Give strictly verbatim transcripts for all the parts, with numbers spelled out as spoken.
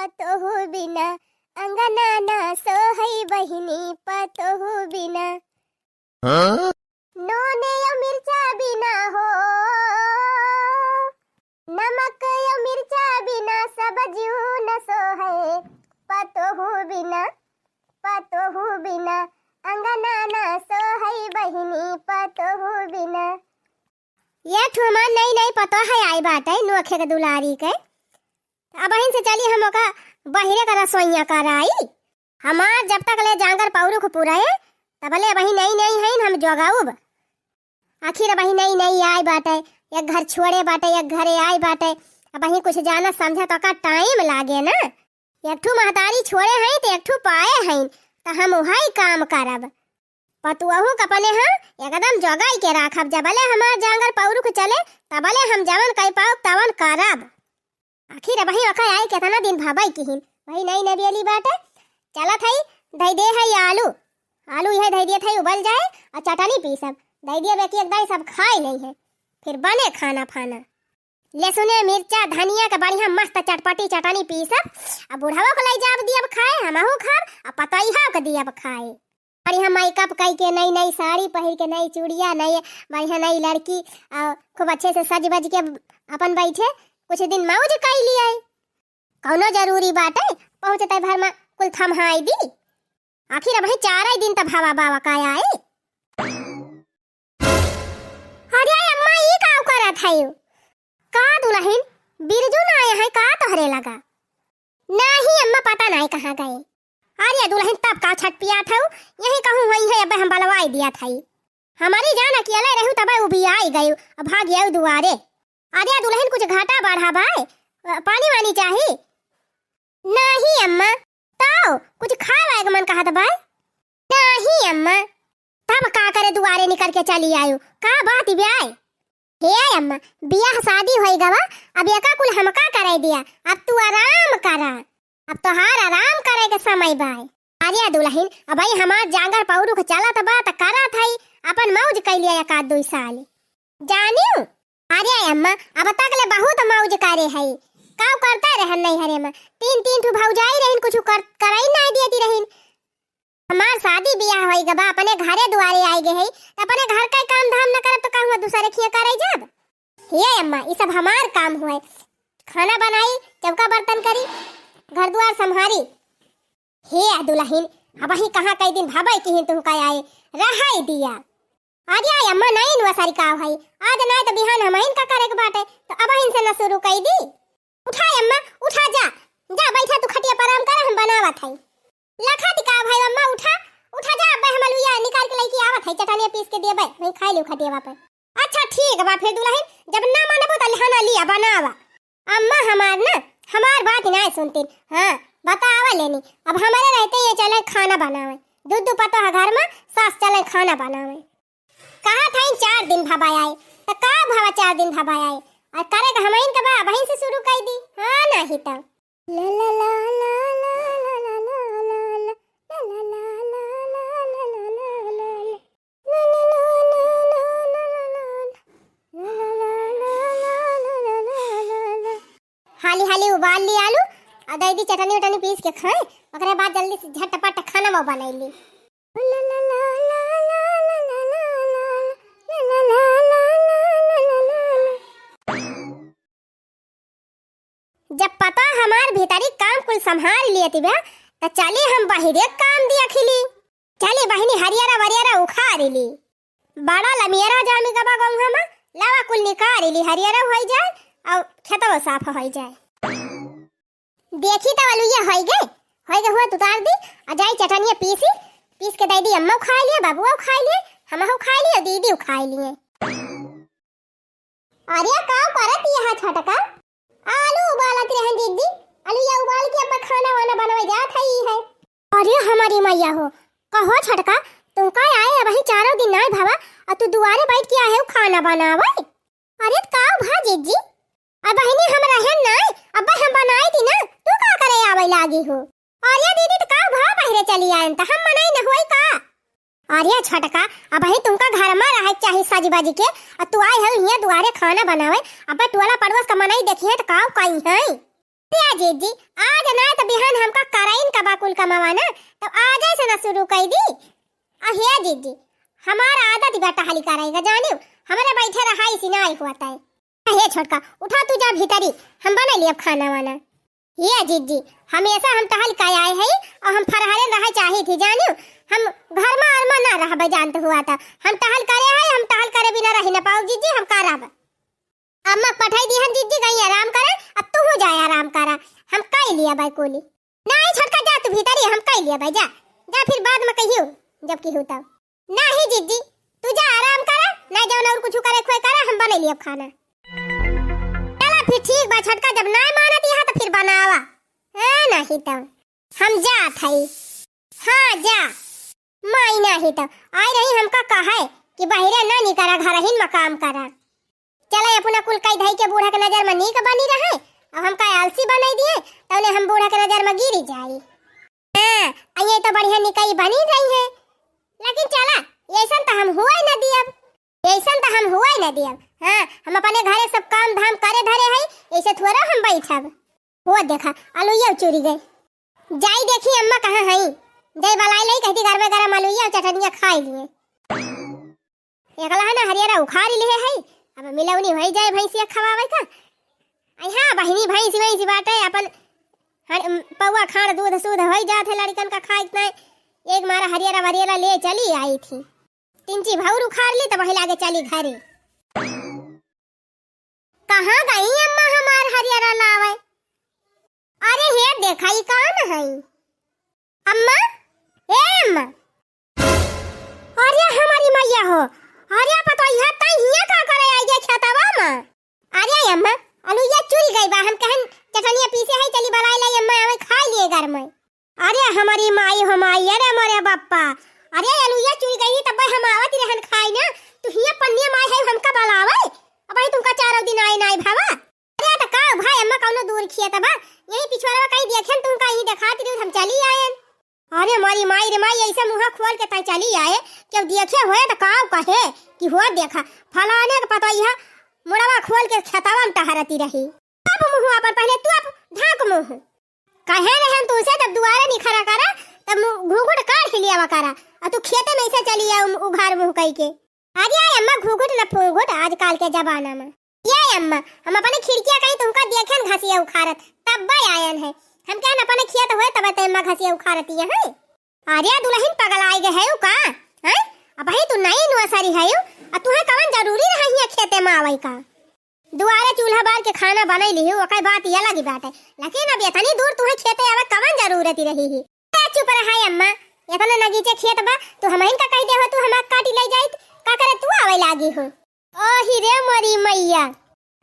पतोहू बिना अंगना ना सोहई बहिनी पतोहू बिना। हाँ? नून या मिर्चा बिना हो, नमक या मिर्चा बिना सब्जियो न सोहे। पतोहू बिना, पतोहू बिना अंगना ना सोहई बहिनी पतोहू बिना। एक ठो हमार नई नई पतोह आई बाटे, नोखे के दुलारी के। अबहिन से चली हम ओका बहिरे का रसोइया कराई। हमार जब तक ले जांगर पौरुख पुरे, तब ले अबही नई नई हईन हम जोगाउब। आखिर अबही नई नई आई बाटे, एक घर छोड़े बाटे, एक घरे आई बाटे। अबही कुछ जाना समझा तो का टाइम लागे ना। एक ठू महतारी छोड़े हईं, त एक ठू पाए हईं, त हम उहई काम करब। पतुअहू क अपने हम एकदम जोगाई के राखब, जबले हमार जांगर पौरुख चले, तबले हम जवन कई पाउब, तवन करब। आखिर अबही ओका आए केतना दिन भबई किहिन, वही नई नबेली बाटे। चलत हई, धई दे हई आलू, आलू इहे धई दियत हई, उबल जाए, अउर चटनी पीसब, धई दियब एक एक दाई, सब खाए नहीं है, फिर बने खाना फाना। लहसुने, मिर्चा, धनिया के बढ़िया मस्त चटपटी चटनी पीसब, आ बुढ़वो के लई जाब दियब खाए, हमहू खाब, आ पतोहियो के दियब खाए। बढ़िया मेकअप कई के, नई नई साड़ी पहिर के, नई चूड़िया, नई बढ़िया नई लड़की, आ खूब अच्छे से सज बज के अपन बैठे, कुछ दिन मौज कई लियाई। कौनो जरूरी बाटे पहुँचते भर में कुल थम्हाई दी। आखिर अबही चार दिन तब हवा बावा का आए। अरे अम्मा, ई का करत हयू? का दुलहिन, बिरजू ना आए हैं का तोहरे लगा? नाही अम्मा, पता नाही कहाँ गए। अरे दुलहिन, तब का छटपियात हऊ? यही कहूँ होई है, अबे हम बलवाई दिया थाई। हमारी जान अकेले रहू, तबे उबियाई गयू, अब भाग आऊ दुआरे। अरे दुलहिन, कुछ घाटा बढ़ा बाय, पानी वानी चाही? नाही अम्मा। तो कुछ खाए वाए के मन कहत बाय? नाही अम्मा। तब का करे दुआरे निकर के चली आयू? का बात ब्याय? हे अम्मा, बियाह शादी होई गवा, अब एका कुल हमका करे दिया, अब तू आराम करा, अब तोहार आराम करे के समय बाय। अरे दुलहिन, अबही हमार जांगर पौरुख चलत बा त करत हई, अपन मौज कई लिया एक आध दुई साल। जानियो? अरे अम्मा, अब तक ले बहुत मौज करे हई। काव करता रहन नैहरे में? तीन, तीन ठो भौजाई रहिन, कुछ कर, करई नाई देती रहिन। हमार शादी बियाह होई गबा, अपने घरे दुआरे आई गए हई, त अपने घर का काम धाम न करब त कहूँ दूसरे खिया करे जाब? हे अम्मा, ई सब हमार काम हुए। खाना बनाई, चौका बर्तन करी, घर दुआर संभारी। हे दुलहिन, अबही कहाँ कई दिन भबई किहिन तुहका आए, रहई दिया। अरे अम्मा, नाई नुआ सारी काव हई, आज नाई त बिहान हमहिन का करे के बाटे, त अबहिन से न शुरू कई दी। उठा अम्मा, उठा जा, जा बैठा तू खटिया पर आराम कर, हम बनावत हई। लखा ती काव हई अम्मा, उठा, उठा जा, अब्बे हम अलुइया निकाल के लइके आवत हई, चटनिया पीस के देबे, वहीं खाई लियो खटिया पे। अच्छा ठीक बा फिर दुलहिन, जब ना मानबो त लहाना लिया बनावा। अम्मा हमार ना, हमार बात नाई सुनतीन। हाँ, बतावा लेनी, अब हमारे रहते ये चले खाना बनावे। दू दू पतोह घर में, सास चले खाना बनावे। कहा था इन चार दिन भबा आए, त का भवा चार दिन भबा आए? और करे का हमइन का बा, वहीं से शुरू कई दी। हाँ, नाही त। हाली हाली उबाल ली आलू, और दे दी चटनी उटनी पीस के खाए, ओकरे बाद जल्दी से झटपट खाना वो बनाई ली। जब पता हमार भीतरी काम कुल संभाल लिए तिबे, त चली हम बहिरे काम दिया खिली। चली बहिनी हरियरा वरियरा उखाड़ ली। बड़ा लमियरा जामी गबा गौहा में, लावा कुल निकाल ली, हरियरा होई जाए और खेतवा साफ होई जाए। देखी त अलुइया होई गए, होई गए हुआ त उतार दी, आ जाई चटनिया पीसी, पीस के दे दी, अम्मा खाई लिए, बाबुआ खाई लिए, हमहू खाई लिए, दीदी खाई लिए। अरे का करत यहाँ छोटका? आलू उबालत रहन दीदी, अलुइया उबाल के अब खाना वाना बनवे जात है, ई है। अरे हमारी मैया हो, कहो छोटका, तू का आए अबही चारों दिन नाई भावा, और तू दुआरे बैठ के आए हो खाना बनावे? अरे त का भा जीजी? अबहिनी हम रहन नाई, अब हम बनाई थी ना, तू का करे आवे लागी हो? अरे दीदी, त का भा बहिरे चली आयन, त हम मनाई न होई का? अरे छोटका, अबही तुमका घर में रहे के चाही सज बज के, और तू आए हो हियां दुआरे खाना बनावे, अब टोला पड़ोस का मनाई देखिए त का कही है? जिज्जी, आज नाहीं त बिहान हमका कराइन का बा कुल कमवा ना, त आजे से ना सुरू कइ दी। अ हे जिज्जी, हमार आदत बा टहली कराइ का, जानिउ, हमरे बइठे रहाइस नाहीं होत है। अ हे छोटका, उठा तू जा भीतरी, हम बनाइ लियब खाना वाना। हे जिज्जी, हमेसा हम टहल का आए हई अउर हम फरहरे रहइ चाहित ही, जानिउ, हम घर मा अरमा ना रहबइ, जानत हुआ त हम टहल करे हई, हम टहल करे बिना रहि ना पाउब जिज्जी, हम का रहब। अम्मा पठाइ दिहन जिज्जी, गई आराम करे, अब तुहू जाए आराम करा, हम कइ लियब कुली। नाहीं छोटका, जा तू भीतरी, हम कइ लियब, जा, जा फिर बाद मा कहिउ, जब किहू तब। नाहीं जिज्जी, तू जा आराम करा, नाहीं जउन अउर कुछ करे खोए करा, हम बनाइ लियब खाना। चला फिर ठीक बा छोटका, जब नाहीं मानत हया त फिर बनावा। हाँ, नाहीं त हम जात हई। हाँ, जा। माई नाहीं त आइ रही हमका कहइ कि बहिरे ना निकरा, घरहिन मा काम करा। चला, अपना कुल कइ धइ के बूढ़ा के नजर मा नीक बनी रहइ, अब हमका आलसी बनाइ दिहे, तउने हम बूढ़ा के नजर मा गिरी जाई। हाँ, अ ये त बढ़िया निकई बनी रही है, लेकिन चला, अइसन त हम हुवइ न दियब, अइसन त हम हुवइ न दियब। हाँ, हम अपने घरे सब काम धाम करे धरे हई, अइसे थोरा हम बइठब। हुआ देखा, अलुइया चुरि गइ। जाई देखी अम्मा कहाँ हई, जाई बलाइ लई, कहती गरमे गरम अलुइया अउर चटनिया खाइ लिए। एकला है ना हरियरा उखारि लिहे हई, अब मिलौनी होइ जाए भइँसिया खवावइ का। अइ हाँ बहिनी, भइँसी वइँसी बाटइ, अपन हर पौआ खाड़ दूध सूध होइ जात है लड़िकन का खाइक नाहीं। एक मारा हरियरा वरियरा ले चली आइत ही, तिनची भउर उखारि ली तब वही लागे चली घरे। कहाँ गई अम्मा हमार हरियरा लावइ? अरे हे देखा, ई कौन हई? अम्मा, ए अम्मा। अरे हमरी मइया हो, अरे पतोहिया, तइ हियाँ का करे आइ गइ खेतवा मा? अरे अम्मा, अलुइया चुरि गइ बा, हम कहन चटनिया पीसे हई, चली बलाइ लई अम्मा, आवइ खाइ लिए गरमे। अरे हमरी माई हो माई, अरे मोरे बप्पा, अरे अलुइया चुरि गइ ही, तब्बे हम आवत रहन खाइ ना, तू हियाँ पन्निया माई है हमका बलावइ, अबहीं तुमका चारउ दिन आए नाहीं भवा। अरे त का भाई अम्मा, कउनो दूर खेत बा, यही पिछुआरवा कहीं देखेन तुमका, यहीं देखात रही, हम चली आएन। अरे मोरी माई रे माई, अइसे मुँह खोल के तइ चली आए, केउ देखे होए त काउ कहे कि हो देखा, फलाने के पतोहिया मुड़वा खोल के खेतवा मा टहरती रही। अब मुँह अपन पहिले तू अब ढाँक मुँह। कहे रहन तुसे जब दुआरे निखरा करा, तब मुँह घूँघट काढ़ लियावा करा, अउर तू खेते मा अइसे चली आउ उघार मुँह कइ के। अरे अम्मा, घूँघट न फूँघट आजकल के जमाना मा। ए अम्मा, हम अपने खिड़किया कहीं तुमका देखेन घसिया उखारत, तब्बे आएन है। हम कहन अपने खेत होए तब ते अम्मा घसिया उखारती है। अरे दुलहिन पगलाइ गए हउ का? हैं? अबहीं तू नई नुअसरी हउ, अ तुहे कवन जरूरी रहा हियाँ खेते मा आवइ का? दुआरे चूल्हा बार के खाना बनइ लिहू, ओकर बात अलग बाटइ, लेकिन अब एतनी दूर तुहे खेते आवइ कवन जरूरत रही ही? ए, चुप रहा अम्मा, एतना नगीचे खेत बा, तू हमहिन का कहि देहो, तू हमार काटी लइ जाइत, का करे तू आवइ लागी हो? ओही रे मोरी मइया।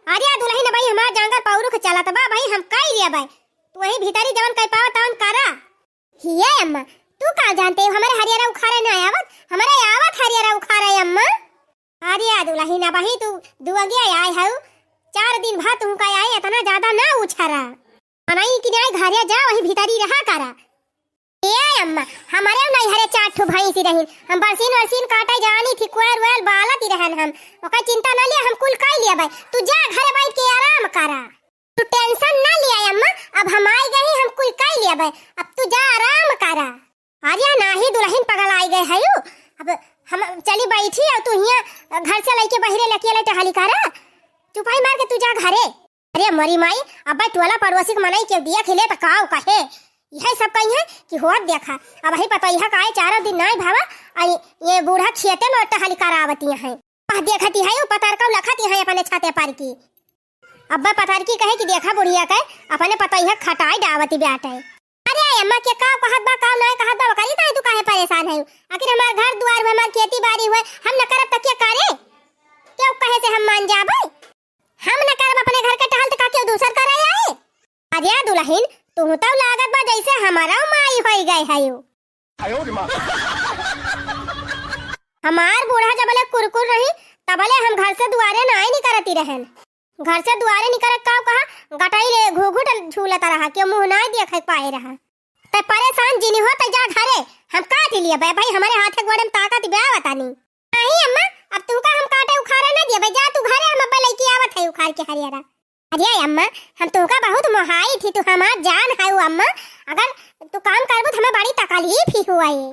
अरे दुलहिन, अबहीं हमार जांगर पउरुख चलत बा, अबहीं हम कइ लेबइ, तू वहीं भीतरी जवन कइ पावा तवन करा। हिये अम्मा, तू का जानते हो, हमरे हरियरा उखारे ना आवत, हमरे आवत हरियरा उखारे अम्मा। अरे दुलहिन, अबहीं तू दुअगिया आए हउ, चार दिन भा तुहका आए, एतना ज्यादा ना उछरा। मनई कि नाहीं घरे जा, वहीं भीतरी रहा करा। ए अम्मा, हमरे नइहरे चार ठो भइँसी रहिन, हम बरसीन वरसीन काटे जानी थी, कोयल वोयल बालत ही रहन हम, ओकर चिंता न लिया, हम कुल कइ लेबइ, तू जा घरे बइठ के आराम करा। तू tension ना लिया अम्मा, अब हम आइ गए ही, हम कुल कइ लेबइ, अब तू जा आराम करा। अरे नाहीं दुलहिन पगलाइ गए हउ, अब हम चली बइठी अउर तू हियाँ घर से लइके बहिरे लकिया लइ टहली करा, चुपाई मार के तू जा घरे। अरे मोरी माई, अब टोला पड़ोसी के मनई केउ देख ले त काउ कहे, इहे सब कहिहैं कि होत देखा, अबहीं पतोहिया का आए चारउ दिन नाहीं भवा, अइ ये बूढ़ा खेते मा टहली करावती हैं। वह देखती है, वो पतरकउ लखती है अपने छाते पर की। अब्बा पतरकी कहे कि देखा बुढ़िया के, अपने पतोहिया खटाई डावती बाटे। अरे अम्मा, के का कहत बा, का नाहीं कहत बा, ओकरी ताई तू काहे परेशान है? आखिर हमार घर दुआर हुए, हमार खेती बारी हुए, हम न करब त के करे? केउ कहे से हम मान जाबे? हम न करब अपने घर के टहल त का केउ दूसर करे आई? अरे दुलहिन, तुहू तउ लागत बा जइसे हमरउ माई होइ गए हउ। हमार बूढ़ा जबले कुरकुर रही, तबले हम घर से दुआरे नाहीं निकरती रहन। घर से दुआरे निकरे काउ कहा, गटई ले घूघूट झूलत रहा, केउ मुँह नाहीं देखे पाए रहा। तइ परेशान जिनी हो, तइ जा घरे, हम काटि लेबइ, भाई हमरे हाथे गोड़े मा ताकत बा बतानी। नाहीं अम्मा, अब तुहका हम काटे उखारे न देबइ, जा तू घरे, हम अब्बे लइके आवत है उखार के हरियरा। अरे अम्मा, हम तुहका बहुत मोहाई थी, तू हमार जान हऊ अम्मा। अगर तू काम करबू तो हमें बड़ी तकलीफ ही हुआ है।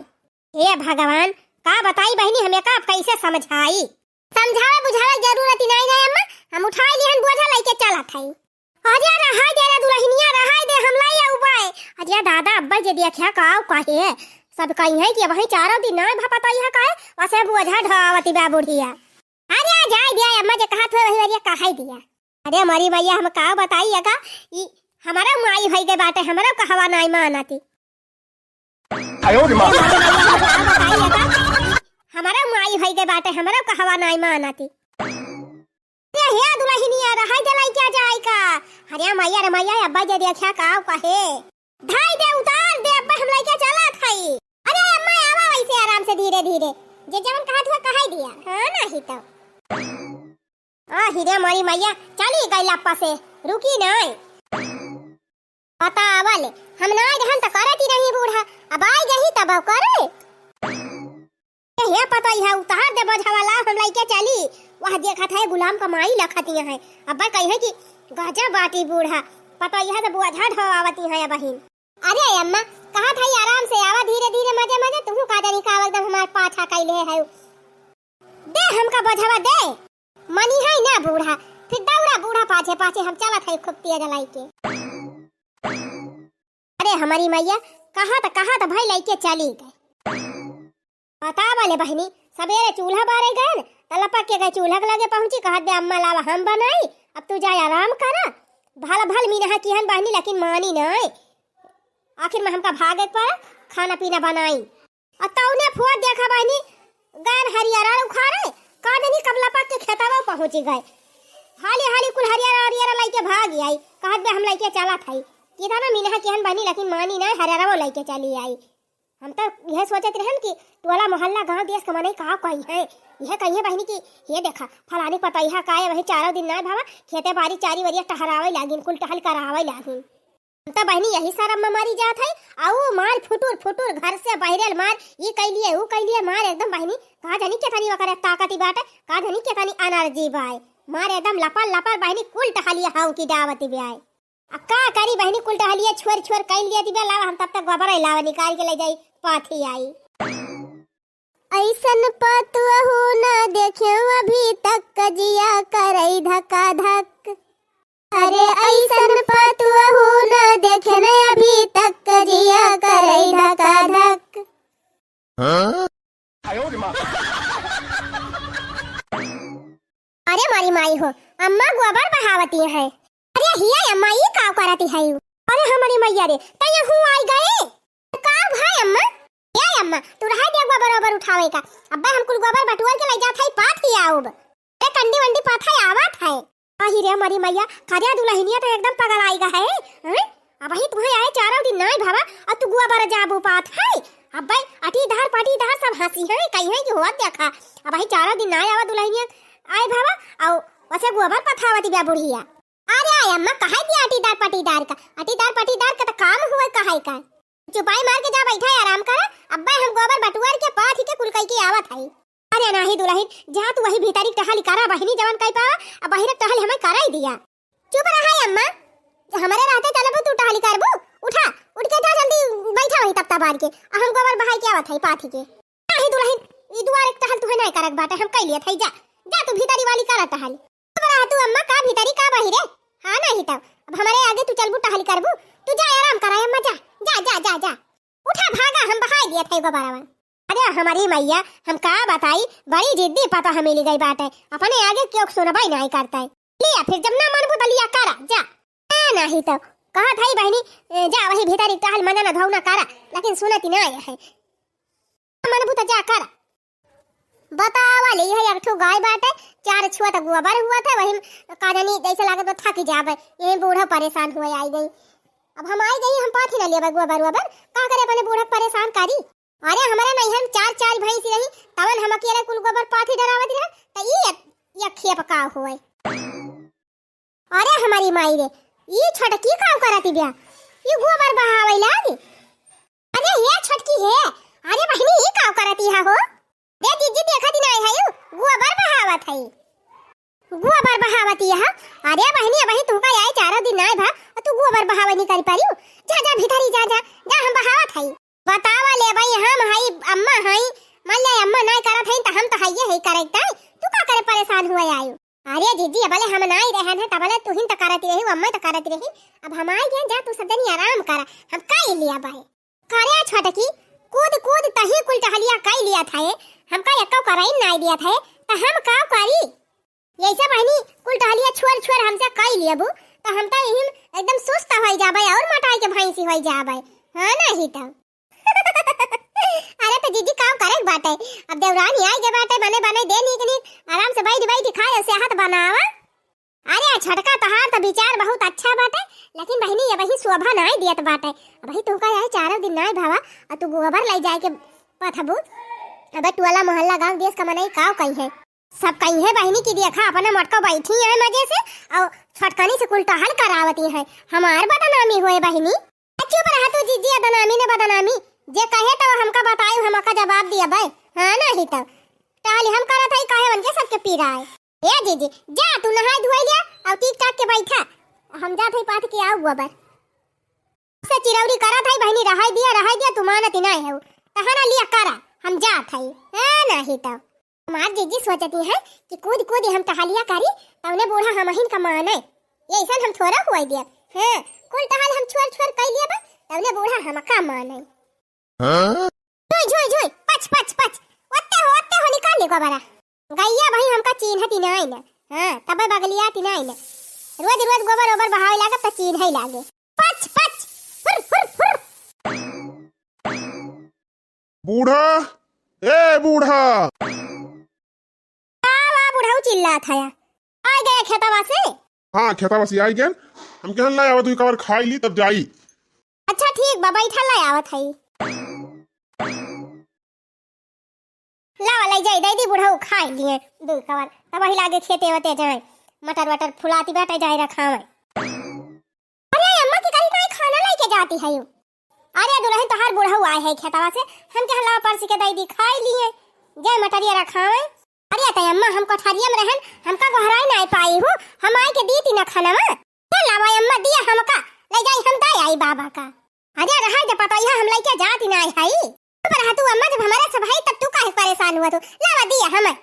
हे भगवान, का बताई बहिनी, हमें का अब कैसे समझाई? समझावे बुझावे के जरूरत ही नहीं है अम्मा, हम उठाई लिहन बोझा लइके चलत हई। अरे रहाई दे रे दुलहिनिया, रहाई दे, हम लाई आऊ बाय। अरे दादा, अब्बा जे देखिया का कहे, सब कही है कि वही चारों दिन ना भपतइहा काहे, वसे बोझा ढोआवती बा बुढ़िया। अरे जाई दिया अम्मा, जे कहत हुए वही वरिया कहाई दिया। अरे मरी मैया, हम का बताई अगा, ई हमारा माई भई गए बाटे, हमरा कहवा नाई मानती। आयो रे माँ। हमारा माई भई गए बाटे, हमरा कहवा नाई मानती। अरे हे दुलहिनिया, रहाई दे लइके जाई का। अरे मैया रे मैया, अब्बा जे देखिया का कहे। धाई दे, उतार दे, अब्बा हम लइके चलत हई। अरे अम्मा, आवा वैसे आराम से धीरे धीरे, जे जवन कहत हुआ कहाई दिया। हाँ, नहीं तो। आ, हिरे मोरी मैया, चली गई लप्पा से, रुकी नाय। पता आवल, हम नाय रहन त करत ही रही बूढ़ा, अब आई गई तब अब करे। ए, हे पता ही है, उतार दे बोझा वाला, हम लइके चली। वह देखत है गुलाम क माई लखती है, अब कही है कि गजब बाटी बूढ़ा, पता ही है तो बोझा ढोआवती है बहिन। अरे अम्मा, कहत है आराम से आवा, धीरे धीरे, मजे मजे, तुहू का जानी का एकदम हमार पाछा कैले है। दे हमका बोझवा दे। मनी है ना बूढ़ा, फिर दौड़ा बूढ़ा पाछे पाछे हम चलत है खूब तेज लइके। अरे हमारी मैया, कहाँ त, कहाँ त भाई लइके चली गए। पता वाले बहिनी, सबेरे चूल्हा बारे गए न, त लपक के गए चूल्हा के लगे पहुँची, कहत बे अम्मा लावा हम बनाई, अब तू जाए आराम करा। भल भल मीनहा किहन बहिनी, लेकिन मानी नाय। आखिर में हमका भागे के पड़ा, खाना पीना बनाई। अ तौने फोर देखा बहिनी, गैन हरियरा उखाड़े, का जनी कब लपक के खेतवा पहुँची गए। हाली हाली कुल हरियरा हरियरा लइके भागी आई, कहत बे हम लइके चलत हई। कितना मीनहा किहन बहिनी, लेकिन मानी ना, हरियरवो लइके चली आई। हम तो यह सोचत रहन कि टोला मोहल्ला गांव देश के मनई का कही है, यह कही है बहिनी कि ये देखा फलानी पतैहा का है, वही चारों दिन ना भावा खेते बारी चारी वरिया टहरावे लागिन, कुल टहल करावे लागिन। हम तो बहिनी यही शरम में मरी जात है। आऊ मार फुटुर फुटुर घर से बहिरेल मार, ई कैलिए ऊ कैलिए मार, एकदम बहिनी का जानी केतनी ओकरे ताकती बाटे, का जानी केतनी एनर्जी बाय। मार एकदम लपर लपर बहिनी कुल टहलिया हाउ की डावती ब्याय। आ का करी बहिनी, कुल टहलिया छोर छोर कइल दिया दिबे, लावा हम तब तक गोबर लावा निकाल के ले जाई, पाथी आई। ऐसन पतुअहू न देखे अभी तक, जिया करई धका धक। अरे ऐसन पतुअहू न देखे न अभी तक, जिया करई धका धक। हाँ? अरे मारी माई हो, अम्मा गोबर बहावती है। अरे हिया अम्मा, ई का करती है? अरे हमारी मैया रे, त यहू आई गए। का भाई अम्मा? ए अम्मा, तू रहा दे गोबर ओबर उठावे का। अब्बा हम कुल गोबर बटुअर के ले जात है, पाथी आउब। ए कंडी वंडी पाथा आवत है। अही रे मरी मैया, खरिया दुलहिनिया तो एकदम पगल आई गा है। हैं? अबही तुहे आए चारों दिन नाई भावा, अ तू गोबर जाबू पात है। अब्बे अटीदार पटीदार सब हंसी है, कही है कि होत देखा। अबही चारों दिन नाई आवा दुलहिनिया आए भावा, अउ वसे गोबर पथावती बा बुढ़िया। अरे आय अम्मा, कहे दिया अटीदार पटीदार का? अटीदार पटीदार का तो काम हुए कहे का। चुपाई मार के जा बैठा है, आराम करा। अब्बे हम गोबर बटुअर के पाथ के कुल कई के आवत है। अरे नाही दुलहिन, जा तू वही भीतरी टहली करा बहिनी, जवन कई पावा, अब बहिरे टहली हमें कराई दिया। चुप रहा है अम्मा, हमरे रहते चलबू तू टहली करबू? उठा, उठ के जा जल्दी, बैठा वही तख्ता बार के, आ हम गोबर बहाई के आवत है पाथी के। नाही दुलहिन, ई दुआर एक टहल तुहे नाही करक बाटे, हम कई लियत है, जा, जा तू भीतरी वाली करा टहल। चुप रहा तू अम्मा, का भीतरी का बहिरे? हाँ नाही तब, अब हमरे आगे तू चलबू टहली करबू, तू जा आराम करा अम्मा, जा, जा, जा, जा, जा। उठा भागा, हम बहाई दियत है गोबरवा। अरे हमारी मैया, हम का बताई, बड़ी जिद्दी पता हमें मिली गई बाटे, अपने आगे क्यों सुनबाई नाही करता है। लिया फिर जब ना मनबू तो लिया करा, जा। ए, नाही तो कहत है बहिनी, ए, जा वही भीतर एक टहल मंजना धौना करा, लेकिन सुनती ना आया है। मनबू तो जा करा। बतावा ले, यह एक ठो गाय बाटे, चार छुआ तो गोबर हुआ था, वही में का जानी जैसे लागत बा थक जाबे, यही बूढ़ा परेशान हुए आई गई। अब हम आई गई, हम पाथी ना लेबे गोबर वोबर, का करे अपने बूढ़ा के परेशान करी। अरे हमरे नैहर में चार चार भैंस रही, तवन हम अकेले कुल गोबर पाथी डरावत रहे, त ई एक, एक खेप का होए। अरे हमारी माई रे, ई छोटकी का करती ब्या? ई गोबर बहावे लागी। अरे ये छोटकी है, अरे बहिनी ई का करती है हो? रे जीजी देखा दिन आई है, यू गोबर बहावत है। गोबर बहावत यह। अरे बहिनी, अबही तुहका आए चारो दिन नाय भा, अउ तू गोबर बहावे नहीं करी पारिउ। जा, जा, भीतरी जा, जा, जा, हम बहावत हई। बतावा ले भाई, हम हई, अम्मा हई, मान ले अम्मा नाय करत हई, त हम त हइये हई करे ताई। तू का करे परेशान हुआ आयु? अरे जीजी, अबले हम नाय रहन है, तबले तुहिन त करत रही, अम्मा त करत रही। अब हम आइ गए, जा तू सब जनी आराम करा, हम कइ लिया बाय। करे छोटकी, कूद कूद तही कुल टहलिया कइ लिया था, हमका एक्को करइन नाय दिया था, त हम का करी? यैसे बहिनी, कुल टहलिया छोर छोर हमसे कइ लियबू, त हम त यही एकदम सुस्त होइ जाबै अउर मोटाई के भैंसी होइ जाबै। हाँ, नहीं त। अरे त जीजी, काम करे के बाटे, अब देवरानी आइ गए बाटे, बने बने दे नीक नीक, आराम से बैठ बैठ खाए, सेहत बनावा। अरे छोटका, तोहार त विचार बहुत अच्छा बाटे, लेकिन बहिनी, अबही शोभा नाय दियत बाटे। अबही तुहका यही चारो दिन नाय भावा, अउ तू गोबर लइ जाए के पथबू। अबे टोला मोहल्ला गाँव देश का मनई काव कही है, सब कही है बहिनी कि देखा अपना मोटका बैठी है मजे से, अउ छोटकनी से कुल टहल करावती है, हमार बदनामी होए बहिनी। चुप रहा तू जीजी, बदनामी ने बदनामी, जे कहे तो हमका बताई, हमका जवाब दिया बे। हाँ, नहीं तो टहली हम करत हई, काहे उनके सबके पीरा है। ए जीजी, जा तू नहाए धोए लिया, अब टीक टाक के बैठा, हम जात हई पाथ के आउ गोबर। से चिरौरी करत हई बहिनी, रहाई दिया, रहाई दिया, तू मानत ही नहीं है, तहरा लिया करा, हम जात हई। हाँ, नहीं तो हमार जीजी सोचती है कि कूद कूद हम टहलिया करी, तउने बूढ़ा हमहिन का माने। यैसन हम थोड़ा हुआ दिया। हाँ, कुल टहल हम छोर छोर कइ लिया बा, तउने बूढ़ा हमका माने। हाँ? झुई, झुई, झुई, पच, पच, पच। ओत्ते हो, ओत्ते हो, निकाल ले गोबरा। गइया भाई हमका चीन्हत ही नाई न। हाँ, तबे बगलियात ही नाई न। रोज, रोज गोबर ओबर बहावे लागब त चीन्है लागे। पच, पच, फुर, फुर, फुर। बूढ़ा, ए बूढ़ा। का बा बुढ़ऊ चिल्लात हया? आइ गया खेतवा से? हाँ, खेतवा से आइ गया। हम कहन ला आवत हुई, कवर खाई ली तब जाई। अच्छा ठीक बा, बैठा ला आवत हई। लावा लइ जाई, दइ दी बुढ़ऊ खाइ लिए दुइ कवर, तब वही लागे खेते वते जाए, मटर वटर फुलाती बाटे जाए रखावे। अरे अम्मा की कहीं कहीं खाना लइके जाती है यू। अरे दुलहिन तोहार बुढ़ऊ आए है खेतवा से, हम कहे लावा परसी के दइ दी खाइ लिए, जाए मटरिया रखावे। अरे तै अम्मा हम कोठरिया में रहन, हमका गोहराई नाई पाई हूँ, हम आइ के दीती न खानवा। चल लावा अम्मा दिया हमका, लइ जाई हम दइ आई बाबा का। अरे रहा दे पतोहिया, हम लइके जाती नाई हई। चुप रहा तू अम्मा, जब हमारे सब है तब तू काहे परेशान हुआ तू? लावा दिया हम।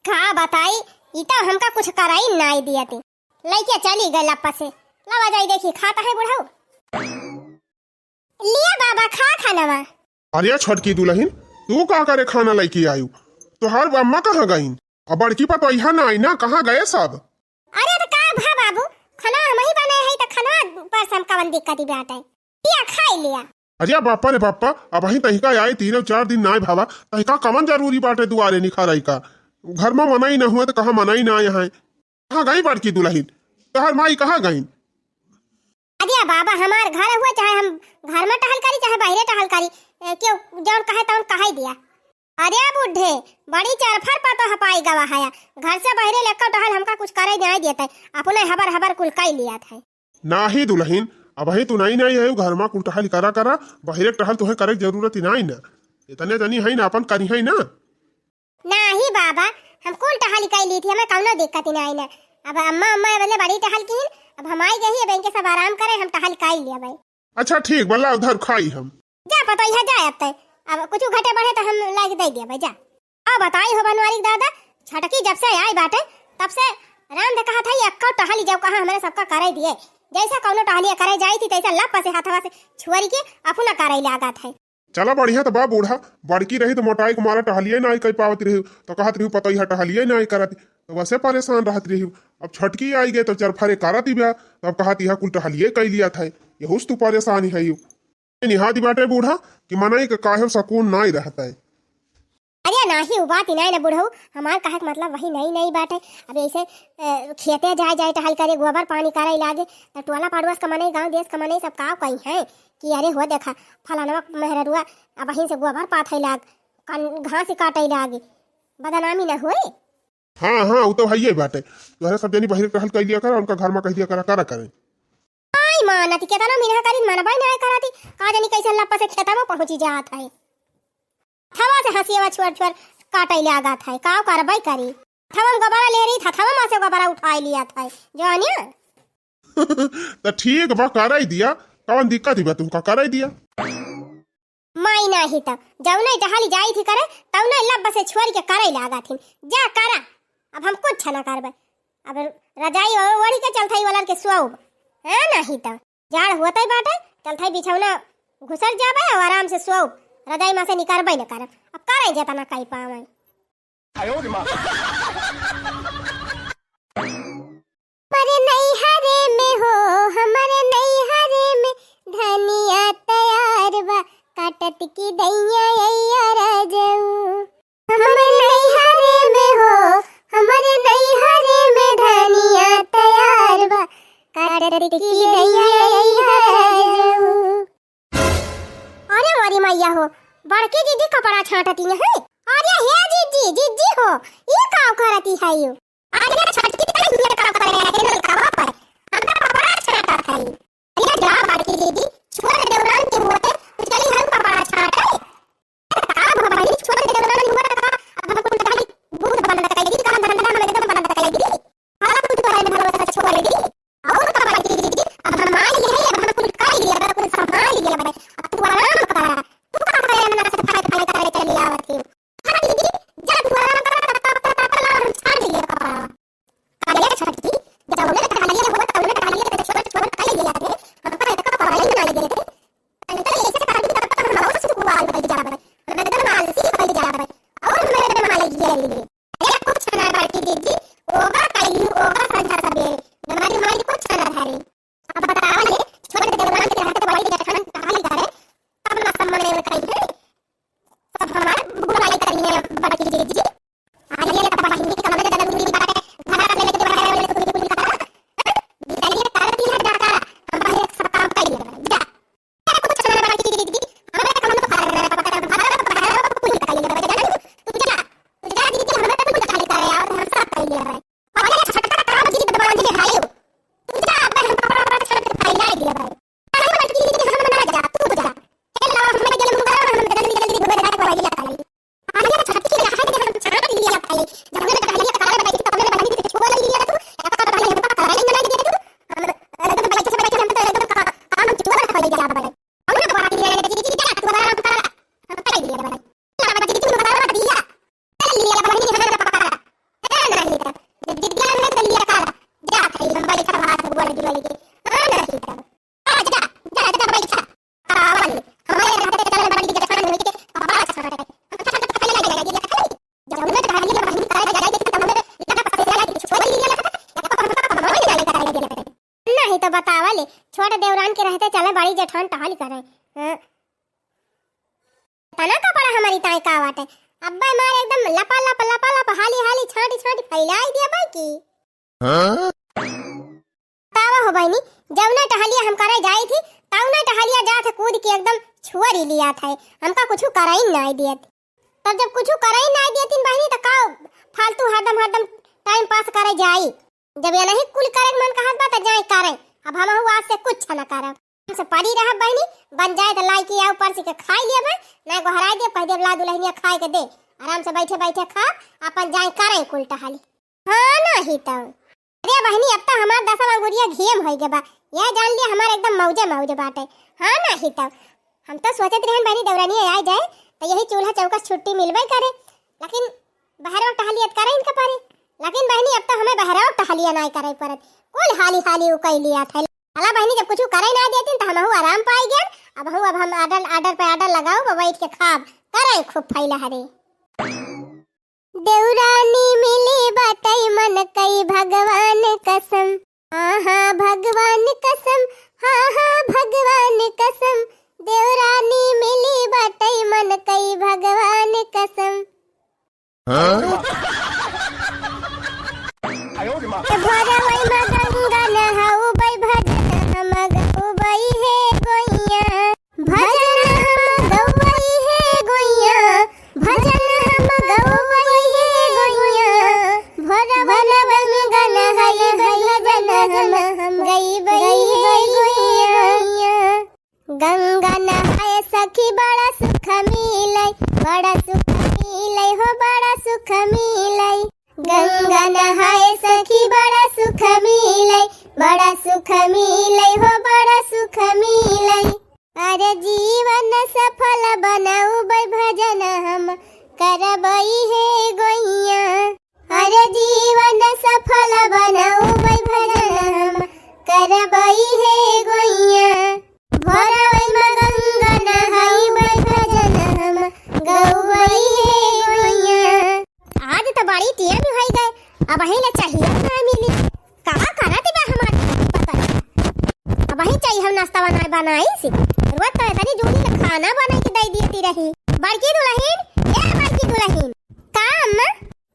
का बताई, ई तो हमका कुछ कराई नाई दिया ती। लइके चली गए लप्पा से। लावा जाई देखी खाता है बुढ़ऊ। लिया बाबा खा खानवा। अरे छोटकी दुलहिन, तू का करे खाना लइके आयु? तोहार अम्मा कहाँ गईन? अब बड़की पतोहिया नाई ना, कहाँ गए सब? अरे त का भा बाबू, खाना हमही बने है त खाना पर से हम कवन दिक्कत ही बाटे? लिया खाइ लिया। अरे बापा रे बापा, अबही तहिका आए तीनों चार दिन नाय भावा, तहिका कवन जरूरी बाटे दुआरे निखरई का? घर में मनई न हुए त कहाँ मनई ना आए हैं? कहाँ गई बड़की दुलहिन? तोहर माई कहाँ गईन? अरे बाबा, हमार घर हुआ, चाहे हम घर में टहल करी, चाहे बहरे टहल करी, ए, क्यों जौन कहे तौन कहे दिया। अरे बूढ़े, बड़ी चरफर पतोह पाई गवा हया। घर से बहरे लेकर टहल हमका कुछ करे नाई देते, अपने हबर हबर कुल कई लिया था। नाही दुलहिन, अबही तू नाई नाई है, घर में कुल टहल करा करा, बहरे टहल तुहे करे के जरूरत ही नाई ना। इतने जनी है ना, अपन करी है ना। नाही बाबा, हम कुल टहल कई ली थी, हमें कौनो दिक्कत ही नाई ना। अब अम्मा, अम्मा ये बदले बड़ी टहल की, अब हम आई गई, अब इनके सब आराम करे, हम टहल कई लिया भाई। अच्छा ठीक बा, ला उधर खाई हम। जा पतोहिया जा, अब तय, अब कुछ घटे बढ़े तो हम लाके दे दिया भाई, जा। आ बताई हो बनवारी के दादा, छटकी जब से आई बाटे, तब से राम दे कहा था, "ये अक्का टहली जाओ, कहाँ हमरे सबका करे दिए।" जैसे कौनो टहलिया करे जाई थी, तैसे लप से हाथवा से छुअरी के अपना करे लागत है। चला बढ़िया तो बा बूढ़ा, बड़की रही तो मोटाई के मारा टहलिए ना आई कई पावत रही, तो कहत रही पतोहिया टहलिए ना आई करत, तो वैसे परेशान रहत रही। अब छटकी आई गए तो चरफरे करत ही बा, तब कहत यह कुल टहलिए कई लिया था, यहूस तू परेशान है यू। निहाती बाटे बूढ़ा कि मनई के काहे सुकून नाई रहता है। अरे नाही, उ बात ही नाई ना बुढ़ऊ, हमार कहे के मतलब वही नाई नाई बाटे। अब ऐसे, अ, खेते जाए जाए टहल करे, गोबर पानी करे लागे, त टोला पड़ोस का मनई, गाँव देश का मनई सब का कही हैं कि अरे हो देखा, फलानवा मेहररुआ अब वहीं से गोबर पाथे लाग, कन-, घास काटे लागे, बदनामी न होए। हाँ, हाँ, उ तो हइये बाटे। तोहरे सब जनी बहिरे टहल कइ लिया करा, उनका घर में कह दिया करा, करा करे। आई मानत, केतनो मिनहा करी, मनबई नाय करती। का जानी कैसे लप्पा से खेतवा पहुँची जात है। थवा से हंसियवा छोर छोर काटे लागत है, का करबई करी। हथवा में गोबरा ले रही, हथवा में से गोबरा उठाई लिया था, जानिया। त ठीक बा, कराई दिया, कौन दिक्कत ही बा, तुमका कराई दिया। माई नाही त, जौने टहली जाई थी करे, तौने लब से छोड़ के करे लागा थी। जा करा, अब हम कुछ ना करबे। अब रजाई ओ-, ओढ़ी के चलथई वलन के सोउब। हाँ, नाही त, जाड़ होतई बाटे, चलथई बिछौना घुसर जाबे और आराम से सोउब। रजाई मा से निकरबे न करब। अब करे जेतना कई पावे। हमरे नैहरे में हो, हमरे नैहरे में धनिया तैयार बा, काटत की दैया अइया राजऊ। हमरे नैहरे में हो, हमरे नैहरे में धनिया तैयार बा, काटत की दैया अइया राजऊ। अरे मोरी मैया हो, बड़की जीजी कपड़ा छांटती हैं। अरे हे जीजी, जीजी हो, ई का करती है यू? अरे छोटकी, तनी हियाँ का करे है, नलकवा पर। हमरा कपड़ा छांटत है। अरे जा बड़की जीजी, छोड़ देवरान के होते, तू चली हम कपड़ा छांटे। का भवानी, छोड़ देवरान के होते का, अब हम कुल कहानी भूत बनत कइली, काम धंधा हम एकदम बनत कइली। हाथ कुछ तोहरे में भरोसा छोड़ दी। और का बात दीदी, अब हम मान लिए, अब हम कुल कर लिए, अब कुल संभाल लिए, अब तू आराम कर। तू का करे ना से फाय फाय करे चली आवत है। हाँ दीदी, जा तू आराम कर, तब तक तब तक हम छाड़ लिए कपड़ा। अरे छोटकी, जब उन्हें कहा लिए हो, तब उन्हें कहा लिए तो छोड़ छोड़ कर लिए थे। हम पर का पढ़ाई ना लिए थे। अंकल ऐसे कर दी तब तक हम बहुत सुकुवाल कर जा रहे। हम एकदम आलसी हो जा रहे। और हमारे एकदम आलसी है। अरे कुछ ना बड़की जीजी, ओगा कइली, ओगा संझा सबेरे, दमादी हमारी कुछ ना धरे। अब बतावा ले, छोड़ दे देवरान के हाथ वाली के ठंड कहानी करे, तब ना सम्मान में कही है। सब हमारे बुरा वाले करी है बड़की जीजी। आ ये तब बहिनी के कमरे जगह दूरी बात है, घर से लेके बाहर वाले को भी कुछ कहा। बिदाई कर दी है जाकर, हम बाहर सब काम कर लिए, जा। नहीं तो बतावा ले, छोट देवरान के रहते चले बड़ी जेठान टहल करे। हाँ? तना कपड़ा हमारी ताई का बाटे, अब्बे मार एकदम लपा लप, लपा लप, हाली हाली, छांटी छांटी फैलाई दिया बाई की। हाँ? तावा हो बहिनी, जौना टहलिया हम करे जाई थी, तौना टहलिया जात है कूद के एकदम छुअरी लिया था, हमका कुछ कराई ना दियत। तब जब कुछ कराई ना दियतिन बहिनी, त का फालतू हरदम हरदम time pass करे जाई? जब ये नहीं कुल करे के मन कहत बा, त जाए करे। अब हमहू आज से कुछ न करब। हम से परी रहब बहिनी, बन जाए त लाई के आऊ परसी के खाई लेबे, ना गोहराई दे, पह देब ला दुलहिनिया खाए के दे। आराम से बैठे बैठे खा, अपन जाए करे कुल टहली। हाँ, नाही त। अरे बहिनी, अब त हमार दसम अंगुरिया घियम होइ गे बा। ये जान लिया, हमार एकदम मौजे मौजे बाटे। हाँ, नाही त। हम त सोचत रहन बहिनी, देवरानिया आए जाए, त यही चूल्हा चौका से छुट्टी मिलबे करे। लेकिन बहरवा टहलियत करे इनका परे। लेकिन बहिनी, अब त हमें बहरवा टहलिया नाई करे परत। कुल हाली हाली उ कई लिया था। अला बहिनी, जब कुछ करे ना देतिन, त हमहू आराम पाई गए। अब हूँ, अब हम order, order पे order लगाऊ, बैठ के खाब। करे खूब फैला हरे। देवरानी मिली बाटई मन कई भगवान कसम। हाँ, हाँ, भगवान कसम, हाँ, हाँ, भगवान कसम। देवरानी मिली बाटई मन कई भगवान कसम। हाँ? भोरवई में गंगा नहाऊ बई भजन हम गऊ बई हे गोइया। भजन हम गौवई हे गोइया, भजन हम गौवई हे गोइया। भोर भोर गंगन हई भई भजन हम, हम गई बई हे गोइया। गंगन हई सखी बड़ा सुख मिलई, बड़ा सुख मिलई हो, बड़ा सुख मिलई। गंगा नहाए सखी बड़ा सुख मिलै, बड़ा सुख मिलै हो, बड़ा सुख मिलै। अरे जीवन सफल बनउबै भजन हम करबै हे गोइया। अरे जीवन सफल बनउबै भजन हम करबै हे गोइया। भोरवै मा गंगा नहइबै भजन हम गउबै हे गोइया। आज त बड़ी टेम होइ गए, अबहीं ले चाहिया ना मिली। का करत बा हमार पता नहीं। अबहीं चाहिया हम नाश्ता बनाए बनाइस। रोज त एतनी जूनी ले खाना बनाइ के दइ दियती रही। बड़की दुलहिन, ए बड़की दुलहिन। का अम्मा?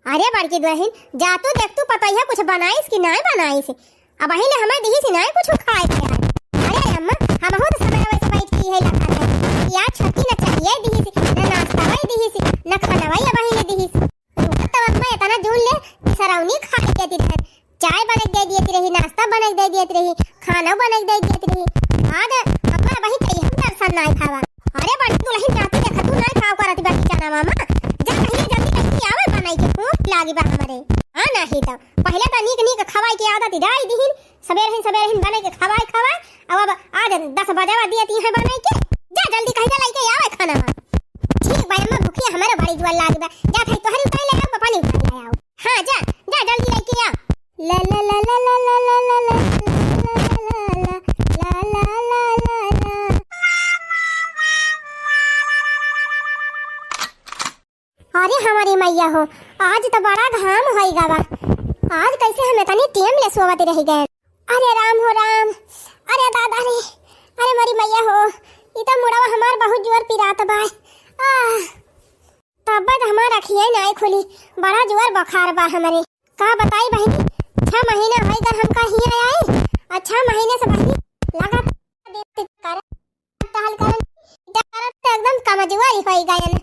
अरे बड़की दुलहिन, जा तू देख तू पतोहिया कुछ बनाइस कि नाय बनाइस। अबहीं ले हमें दिहिस नाय कुछ खाए के है। अरे अम्मा, हमहू त समय वैसे बैठ के है लखत है। या छोटकी न चाहिया दिहिस, न नाश्ता वही दिहिस, न खाना वही अबहीं ले दिहिस। तब अम्मा एतना जून ले सरौनी खाइ के रहन। चाय बनाइ के दइ दियत रही, नाश्ता बनाइ के दइ दियत रही, खाना बनाइ के दइ दियत रही। आज अम्मा अबहीं चाहिया हम दर्शन नाय खावा। अरे बड़की दुलहिन जा तू देखा तू नाय खाव करत बा किचनवा मा। जा पहिले जल्दी कहीं आवे बनाइ के भूख लागी बा हमरे। हाँ नाही त पहिले त नीक नीक खवाइ के आदत डाइ दिहिन, सबेरहिन सबेरहिन बनाइ के खवाइ खवाइ। अब, अब आज दस बजावा दियत ही बनाइ के। जा जल्दी कहीं लइके आवे खाना मा। ठीक बा अम्मा, भूखिया हमरे बड़ी जुआर लागी बा। जा भाई तोहरी उतार ले आओ, पानी उतार ले आओ। हाँ जा, जा जल्दी लइके आ। ला ला ला ला। अरे हमरी मइया हो, आज त बड़ा घाम होइ गवा। आज कैसे हम एतनी टेम ले सोवत रहि गए। अरे राम हो राम, अरे दादा रे, अरे मोरी मइया हो, ई त मुड़वा हमार बहुत जोर पिरात बा। आह, तब्बे त हमार अखिये नाय खुली, बड़ा जोर बुखार बा हमरे। का बताई बहिनी, छह महीना होइ गए हमका हियाँ आए, और छह महीने से बहिनी लगातार टहल करन, टहल करन त एकदम कमजोरी होइ गए।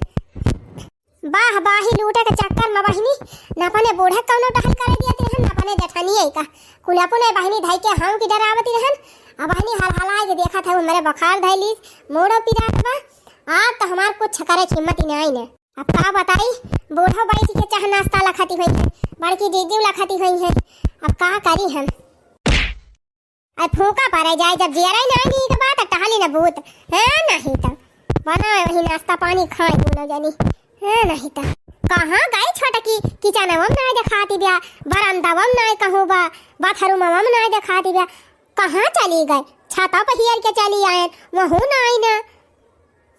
बाह बाही लूटे के चक्कर मा बहिनी, न अपने बूढ़े कउनो टहल करे दियत रहन, न अपने जेठानी आई का। कुल अपने बहिनी धई के हाँव की डरावत रहन। अब बहिनी हलहलाए के देखत है, हमरे बुखार धइलिस, मूड़ो पिरात बा। आज त हमार कुछ करे के हिम्मत ही नाई न। अब का बताई, बूढ़ो बैठ के चाह नाश्ता लखाती होइहैं, बड़की जीजू लखाती होइहैं। अब का करी हम? अब फूंका परे जाए, जब जियरा ही नाई नीक बा, त टहली न भूत। हाँ, नाही त। बना वही नाश्ता पानी खाए दूनो जनी। हाँ, नाही त। कहाँ गए छोटकी? किचनवा मा नाई देखाती बिया, बरामदावा मा नाई कहूँ बा, बाथरूमवा मा नाई देखाती बिया। कहाँ चली गए? छता पे हियर के चली आयन, वहू नाई न।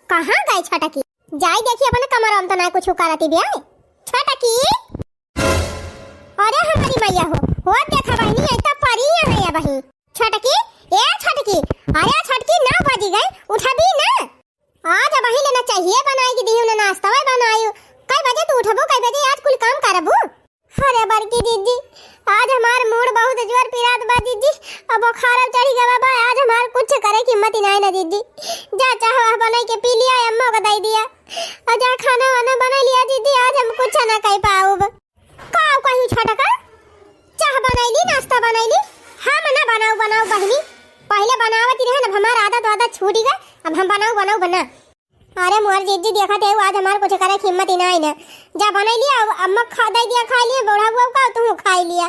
कहाँ गए छोटकी? जाई देखी अपने कमरवा मा त नाई कुछ करती बिया। छोटकी? अरे हमरी मइया हो, हो देखा बहिनी, ई त परी है अबही। छोटकी, ए छोटकी, अरे छोटकी, नौ बजी गए, उठबी न। आज अबही ले न चाहिए बनाई के दिहू, न नाश्ता वही बनायू। कई बजे तू उठबू, कई बजे आज कुल काम करबू? अरे बड़की जीजी, आज हमार मूड़ बहुत जोर पिरात बा जीजी, अब बुखार चढ़ी गवा बा, आज हमार कुछ करे के हिम्मत ही नाई न जीजी। जा चाह वाह बनाई के पी लिया, अम्मा को दे दिया, और जा खाना वाना बनाई लिया जीजी, आज हम कुछ ना कर पाऊब। का कही छोटका, चाह बनइली, नाश्ता बनइली, हम ना बनाऊ, बनाऊ बहिनी, पहिले बनावत रहन, अब हमार आदत वादत छूट गए, अब हम बनाऊ, बनाऊ बना। अरे मोर जीजी देखत है, आज हमार कुछ करे के हिम्मत ही नाई न। जा बनइली, अब अम्मा खा दे दिया, खाई लिया, बूढ़ा बुआ का तू खाई लिया।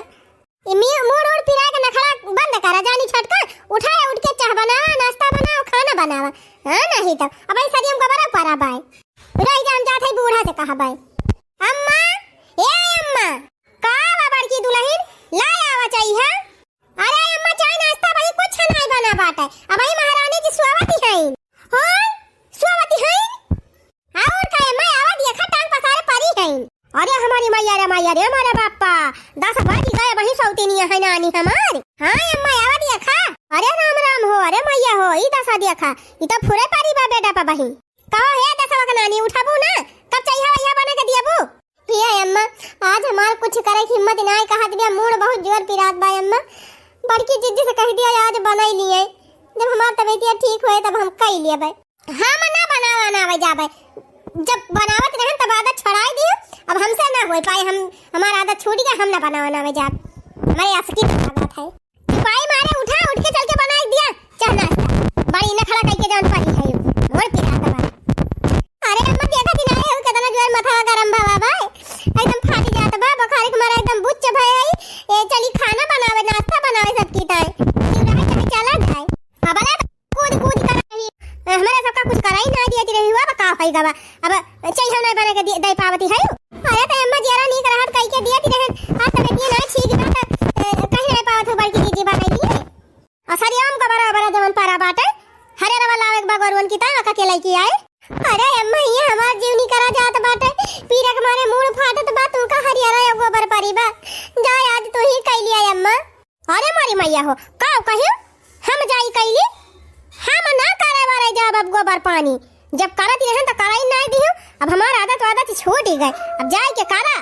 ये मी-, मूड़ उड़ पिराए के नखड़ा बंद करा, जानी छोटका, उठाए उठ के चाह बनावा, नाश्ता बनावा, खाना बनावा। हाँ, नाही तब अब ऐसा हम कबरा परा बाय। रह जा, हम जात है बूढ़ा से कहा बाय। अम्मा, ए अम्मा, का बा बड़की दुलहिन, ला आवा चाही, हाँ? अरे अम्मा, चाय नाश्ता भाई कुछ नाई बना बाटे, अबही महारानी जी सोवती हईन। हाँ, सोवती हईन? और का अम्मा, आवा देखा, टांग पसारे परी हईन। अरे हमारी मैया रे मैया रे, हमारे बापा, दस बज गए, अबही सौतीनिया है नानी हमार। हाँ अम्मा, आवा देखा। अरे राम राम हो, अरे मैया हो, ई दसा देखा, ई तो फुरे परी बा बेटा पा बही। कहो हे दसवा के नानी, उठबू ना? कब चइहा वइहा बना के दियबू? हे अम्मा, आज हमार कुछ करे के हिम्मत नाई, कहत बिया मूड़ बहुत जोर पिरात बा अम्मा। बड़की जीजी से कह दिया आज बनाई लिए, जब हमार तबीयतिया ठीक होए तब हम कई लेबै। हम ना बनावा ना आवे जाबे, जब बनावत रहन तब आदत छोड़ाई दियो, अब हमसे ना होए पाए, हम, हमार आदत छूट गया, हम ना बनावा ना आवे जाब, हमारे असकी आदत है। सिपाही मारे उठा, उठ के चल के बनाई दिया चाह नाश्ता। बड़ी नखड़ा कई के जान परी है यू। मोर पिरात बा। अरे अम्मा देखा दिन आए हो, कितना जोर माथा गरम बा, बा, बा। एकदम फाटी जात बा, बुखार के मारे एकदम हमरे सबका कुछ कराई ना दियत रही हुआ, अब का होई गवा? अब चाय हम ना बना के दे, दे पावती है। अरे त अम्मा जियरा नीक रहत कई के दियत रहन, आज तबियत ये ना ठीक बा त, ए, कहीं ना पावत हो बड़की दीदी बनाई दी। असरिया हम का बड़ा बड़ा जवन पारा बाटे, हरे रवा लावे के बा गोरुअन की ता, का के लइके आए। अरे अम्मा, ये हमार जीव निकरा जात बाटे, पीरा के मारे मूड़ फाटत बा, तू का हरियरा या गोबर परी बा, जा आज तू ही कई लिया अम्मा। अरे मोरी मैया हो, का कहियो? हम जाई कइली? हम ना करे वारे जाब अब गोबर पानी। जब करत रहन त कराई ना दियो। अब हमार आदत वादत छूट ही गए। अब जाए के करा।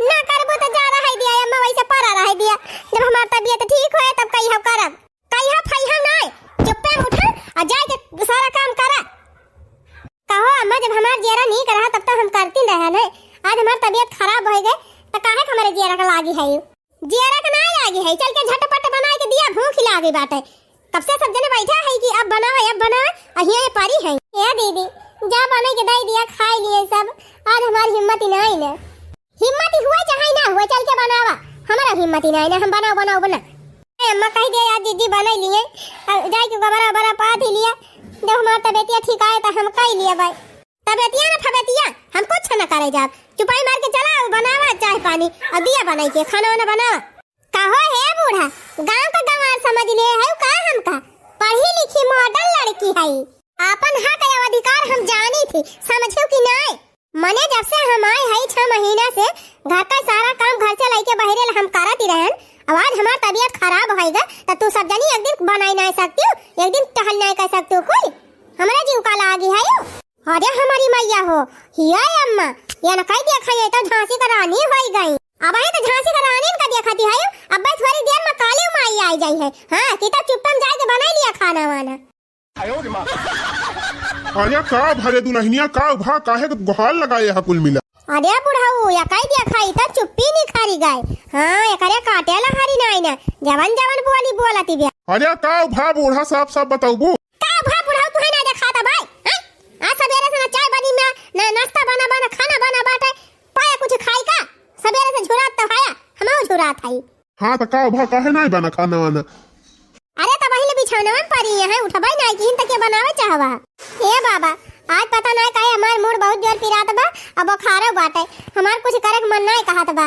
ना करबो त जा रहे दिया अम्मा, वैसे परा रहे दिया। जब हमार तबियत ठीक होए तब कहियो करब। कहियो फैहम ना। चुप्पे में उठा और जाए के सारा काम करा। कहो अम्मा, जब हमार जियरा नीक रहा तब तो हम करती रहन है। आज हमार तबियत खराब हो गए त काहे के हमारे जियरा के लागी है? जियरा के नाई लागी है, चल के झटपट बनाए के दिया, भूख लागी बाटे। कब से सब जने बैठा है कि अब बनावे, अब बनावे, अहिया ये परी है। ए दीदी, जा बने के दे दिया, खाई लिए सब। आज हमारी हिम्मत ही नाई ना। हिम्मत ही हुआ चाहे ना हुआ, चल के बनावा। हमारा हिम्मत ही नाई ना, हम बनाओ, बनाओ, बना। ए अम्मा कह दे, आज दीदी बने लिए, अब जाए के गोबरा, ओबरा पाथ ही लिया। जब हमार तबियतिया ठीक आए तो हम कह लिए भाई। तबेतिया ना फबेतिया, हम कुछ न करे जाब। चुपाई मार के चला, बनावा चाय पानी, और दिया बनाई के खाना वाना बनावा। कहो हे बूढ़ा, गांव का गंवार समझ ले है का हमका? पढ़ी लिखी मॉडल लड़की है, आपन हक और अधिकार हम जानी थी, समझो कि नाय? मने जब से हम आए है छह महीना से घर का सारा काम घर से लेके बहरे ला हम करत ही रहन। अब आज हमार तबियत खराब होएगा तो तू सब जनी एक दिन बनाई ना सकती हो, एक दिन टहल ना कर सकती हो कोई? हमारा जीव का लागी है यू। अरे हमारी मैया हो, हिया अम्मा, ये न कह दिया खाइए तो झांसी का रानी होई गई। अब आई तो झांसी का रानी का दिया खाती है, अब बस थोड़ी देर में काली माई आई जाई है। हाँ, कि तब चुप्पम जाए के बनाई लिया खाना वाना। अरे का भरे दुल्हनिया, का भा, काहे के गुहार लगाए है कुल मिला? अरे बुढ़ऊ, या कह दिया खाई तो चुप्पी नहीं खारी गए। हाँ, एकरे काटे ला हरी नाई ना, जवन जवन बोली बोलती बिया। अरे का भा बूढ़ा, साफ साफ बताऊबू। का भा बुढ़ऊ, तुहे ना देखाता भाई, हैं? आज सबेरे से ना चाय बनी ना, ना नाश्ता बना बा, ना खाना बना बाटे, पाया कुछ खाई का? सबेरे से झुरात तो हया, हमहू झुरात हई। हाँ, तो का भा, काहे नाई बना खाना वाना? अरे, तो वही ले बिछौनवा में परी है, उठबाई नाई किहिन, तो के बनावे चाहवा? ए बाबा, आज पता नाई काहे हमार मूड़ बहुत जोर पिरात बा, अब बुखारो बाटे, हमार कुछ करे के मन नाई कहत बा।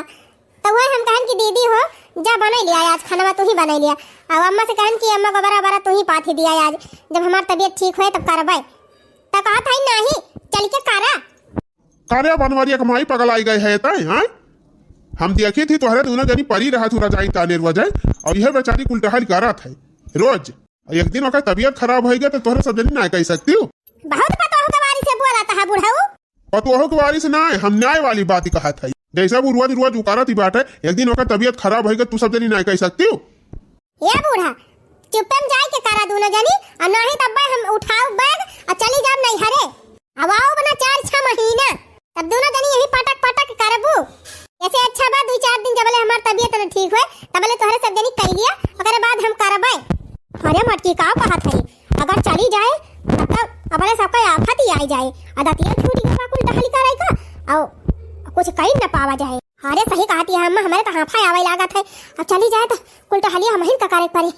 तो वही हम कहन कि दीदी हो, जा बनाई लिया आज खानवा, तू ही बनाई लिया। अब अम्मा से कहन कि अम्मा गोबरा ओबरा तू ही पाथी दिया आज, जब हमार तबियत ठीक होए तब करबे। तो कहत है नहीं, चल के करा। करे बनवरिया के माई पगलाई गए है तय, हाँ? हम देखी थी तोहरे दोनों जनी परी रहत हु रजाई ताने रोज, और यह बेचारी कुल टहल करत है रोज। एक दिन ओकर तबियत खराब होई गए तो तोहरे सब जनी ना कह सकती हो। बहुत पतोह के बारी से बोलत है बुढ़ऊ। पतोह के बारी से ना, हम न्याय वाली बात ही कहत है। जैसे वो रोज रोज उकारत ही बात है, एक दिन ओकर तबियत खराब होई गए, तू सब जनी ना कह सकती हो। ए बूढ़ा, चुप्पे में जाए के करा दोनों जनी, और नहीं तब हम उठाओ बैग और चली जाब नैहरे। अब आओ बना चार छह महीना, तब दोनों जनी यही पटक पटक करबू। ऐसे अच्छा बा, दो चार दिन जबले हमार तबियत न ठीक होए, तबले तोहरे सब जनी कह लिया, ओकरे बाद हम करबे। अरे मटकी, का कहत है, अगर चली जाए तब तो अपने सबका आफत ही आई जाए, आदतिया छूट गई बा कुल टहली करे का, और कुछ कहीं न पावा जाए। अरे सही कहती है अम्मा, हमारे तो हाफा आवे लागत है। अब चली जाए तो कुल टहलिया हमहिन का करे पड़े।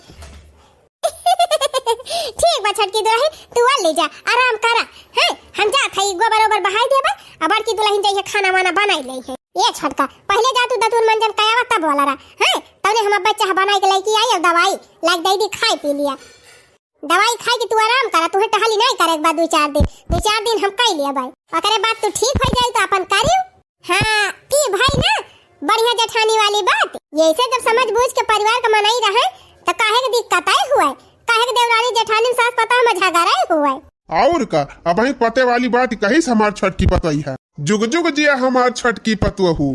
ठीक बा छोटकी दुल्हन, तू आ ले जा, आराम करा। हैं, हम जात हई, गोबर ओबर बहाई देबे, अब बड़की दुल्हन जाइए खाना वाना बनाई ले है। ए छोटका, पहले जा तू दतुन मंजन कयावा तब वाला रहा। हैं, तौने हम अब बच्चा बनाई के लेके आई, अब दवाई लाग दे दी, खाई पी लिया। दवाई खाई के तू आराम करा, तुहे टहली नहीं करे के बाद दो चार दिन, दो चार दिन हम कई लिया भाई, ओकरे बाद तू ठीक हो जाई तो अपन करियो। हाँ, ई भाई ना बढ़िया जेठानी वाली बात। यैसे जब समझ बूझ के परिवार का मनई रहे, तो काहे के दिक्कत आई हुआ है? काहे के देवरानी जेठानी सास पता हम झगड़ा ही हुआ है? और का, अब ही पते वाली बात कही से हमार छटकी पतई है। जुग जुग जिया हमार छटकी पतोहू।